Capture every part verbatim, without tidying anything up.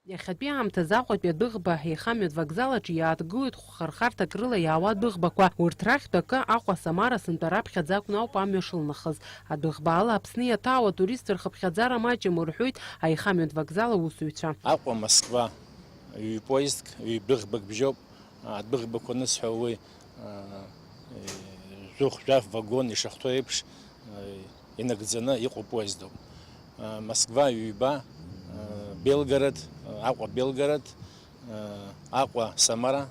Иахьатәи аамҭазы Аҟәатәи адәыӷба еихамҩатә вокзал аҿы иааҭгылоит хәхархарҭак рыла иаауа адәыӷбақәа. Урҭ рахьтә акы Аҟәа-Самара сынтәа раԥхьаӡа акәны ауп амҩа шылнахыз. Адәыӷбаала Аԥсны иаҭаау атуристцәа рхыԥхьаӡара маҷым, рҳәоит аихамҩатә вокзал аусзуҩцәа. Аҟәа-Москва ҩ-поездк, ҩ-дәыӷбак бжьоуп. Адәыӷбақәа анысҳәа уи, а, жәохә-жәаф вагон ишахәҭоу еиԥш, а, инагӡаны иҟоу поездуп. А, Москва ҩба, а, Белгород, а, Аҟәа-Белгород, а, Аҟәа-Самара,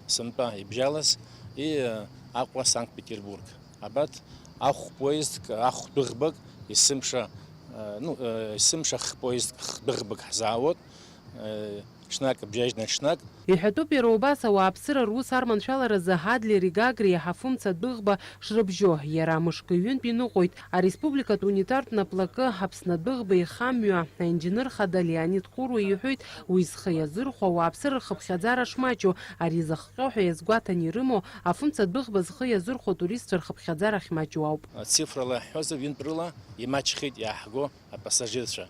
сынтәа ибжьалаз, и, а, Аҟәа-Санкт-Петербург. Абарҭ ахә поездк, ахә дәыӷбак, есымша, а, ну, а, есымша х-поездк, х-дәыӷбак ҳзаауеит. Ҽнак бжьажьны ҽнак. Иҳәатәуп иара убас ауааԥсыра рус арманшәаларазы Адлери Гагреи Ҳафымца адәыӷба шрыбжьо. Иара мышкы ҩынтә иныҟәоит. Ареспубликатә унитартә наплакы Аԥсны адәыӷба еихамҩа аинџьыныр хада Леонид Ҟәыруа иҳәоит, уи зхы иазырхәо ауааԥсыра рхыԥхьаӡара шмаҷу, ари зыхҟьо ҳәа иазгәаҭаны ирымоу Афымца адәыӷба зхы иазырхәо атуристцәа рхыԥхьаӡара ахьмаҷу ауп. Цифрала иаҳҳәозар, ҩынтә рыла имаҷхеит иааҳго апассажирцәа.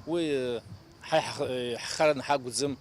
Уи, ҳа иаҳ-, ҳхараны ҳакәӡам,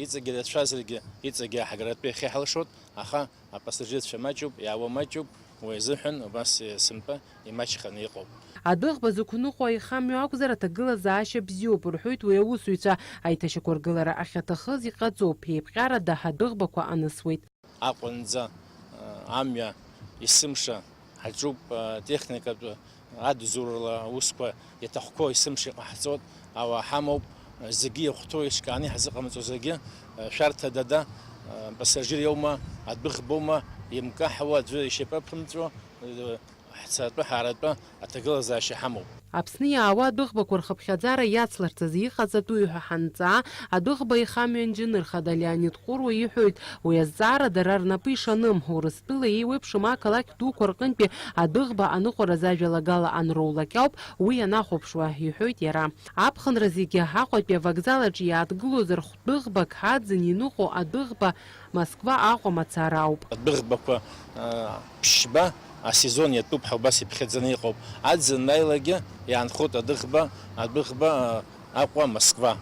иҵегьы рацәазаргьы, иҵегьы ааҳгаратәы иахьа иҳалшоит, аха апассажирцәа маҷуп, иаауа маҷуп, уи азыҳәан убас сынтәа имаҷханы иҟоуп. Адәыӷба зықәныҟәо аихамҩа акәзар, аҭагылазаашьа бзиоуп, рҳәоит уи аусзуҩцәа. Аиҭашьақәыргылара ахьаҭахыз иҟаҵоуп, еиԥҟьарада адәыӷбақәа анысуеит. Аҟәанӡа, а, амҩа есымша ҳаҿуп, а, техникатә адзурала аусқәа иаҭахқәоу есымша иҟаҳҵоит, ауаа ҳамоуп, зегьы иахәҭоу еиҿкааны иҳзыҟамҵо зегьы, а, шәарҭадада, а, пассажир иоума, адәыӷбоума, имкаҳауа аӡәы ишьапы аԥымҵәо, а, ҳцаратәы, ҳааратәы аҭагылазаашьа ҳамоуп. Аԥсны иаауа адәыӷбақәа рхыԥхьаӡара иацларц азы иҟаҵатәуи ҳәа ҳанҵаа, адәыӷба еихамҩа инџьыныр хада Леонид Ҟәыруа иҳәоит, уи азҵаара дара рнапы ишаным, Урыстәыла еиуеиԥшым ақалақь дуқәа рҟынтәи адәыӷба аныҟәараз ажәалагала анроулак ауп уи ианахәаԥшуа, иҳәоит иара. Аԥхынра зегьы Аҟәатәи авокзал аҿы иааҭгылозар, хә-дәыӷбак аӡын иныҟәо адәыӷба Москва-Аҟәа мацара ауп. Адәыӷбақәа, а, ԥшьба асезон иатәуп ҳәа убас иԥхьаӡаны иҟоуп. Аӡын анааилагьы иаанхоит адәыӷба, адәыӷба, а, Аҟәа-Москва.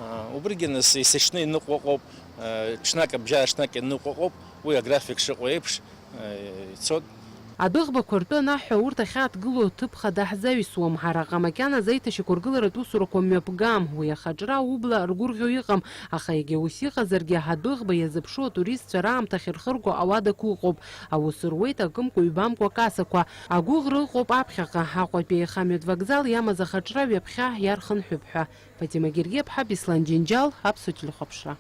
А, убригьы нас есыҽны иныҟәо ыҟоуп, а, ҽнак абжьара ҽнак иныҟәо ыҟоуп, уи аграфик шыҟоу еиԥш, а, ицоит. Адәыӷбақәа ртәы анаҳҳәа, урҭ ахьааҭгылоу ҭыԥ хада ҳзаҩсуам. Араҟа макьаназы аиҭашьақәыргыларатә усурақәа мҩаԥгам. Уи ахаҿра убла ргәырӷьо иҟам, аха егьа ус иҟазаргьы, адәыӷба иазыԥшу атуристцәа раамҭа ахьырхырго ауадақәа ыҟоуп. Аус руеит акымкәа-ҩбамкәа акассақәа. Агәыӷра ыҟоуп аԥхьаҟа, Аҟәатәи аихамҩатә вокзал иамаз ахаҿра ҩаԥхьа иархынҳәып ҳәа. Фатима Гергиаԥҳа, Беслан Џьынџьал, Аԥсуа телехәаԥшра.